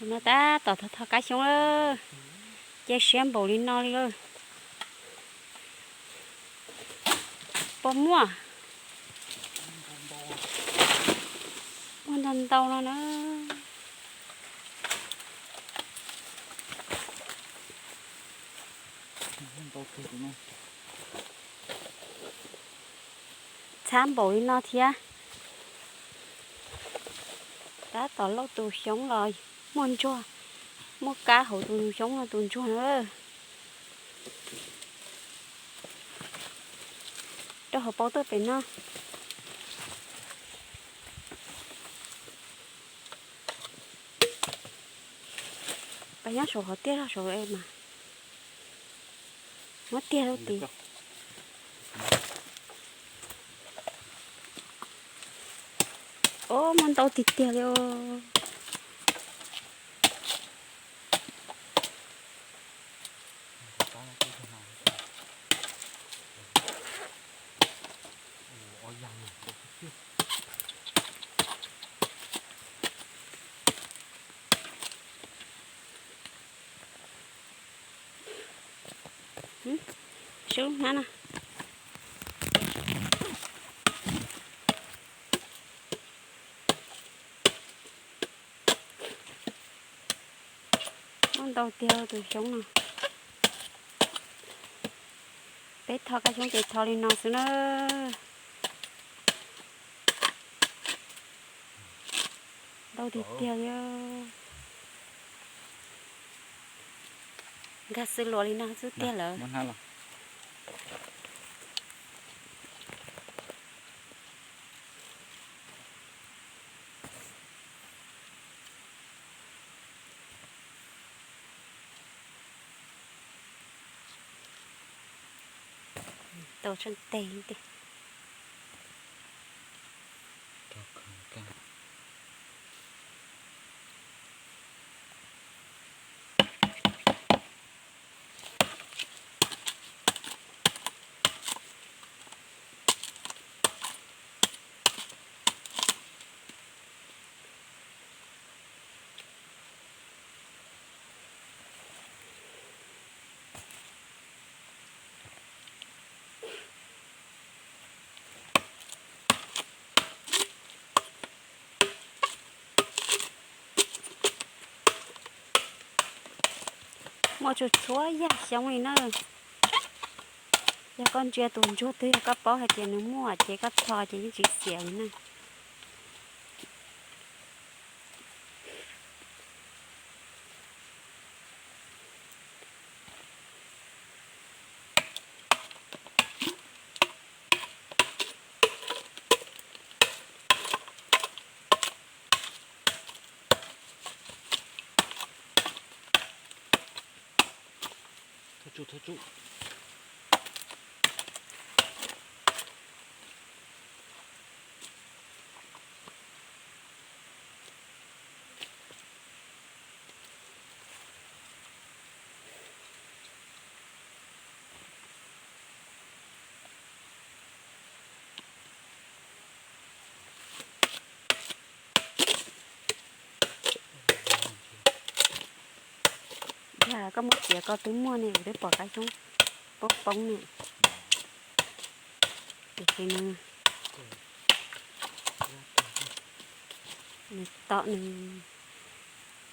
No tab tom tho tho kab xyoob lawm, cia siab npaum li no li lawm. Puas muaj? Muaj ntau ntau no na. Txhab npaum li no thiab. Tab tom lauj tus xyoob los muaj ntsuag, muaj kab hauv tus xyoob no tus ntsuag na. Rau hauv paus tuaj pem no. Pas nyob saum qhov tiaj los saum mas muab tiag lawm tid. Ob, muaj ntau tiag tiag li os. Sub hnab na. Muaj ntau tiag tus xyoob no. Peb tho kab xyoob ces tho li no xwb na. Ntau tiag tiag li. Nkag xwb luas li no xwb tiag lawm. Tau tsheej teg tiag. Muaj txhua txhua yam xyoob li na. Yog koj ntsia tus ntsuag twg yog koj paub hais tias nws muaj ces koj tho ces yeej tsis xiam li na. Yog koj muab txiav koj twb muaj ne, twb pom kab xyoob poob poob ne. Tiam sis nws, nws tom nws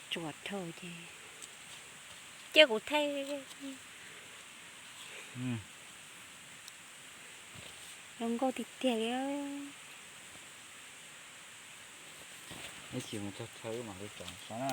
tsuas dhau ces cia kuv thaij. Zoo nkauj tiag tiag li. Ib chim mus txog chaw mam li tsom saib na.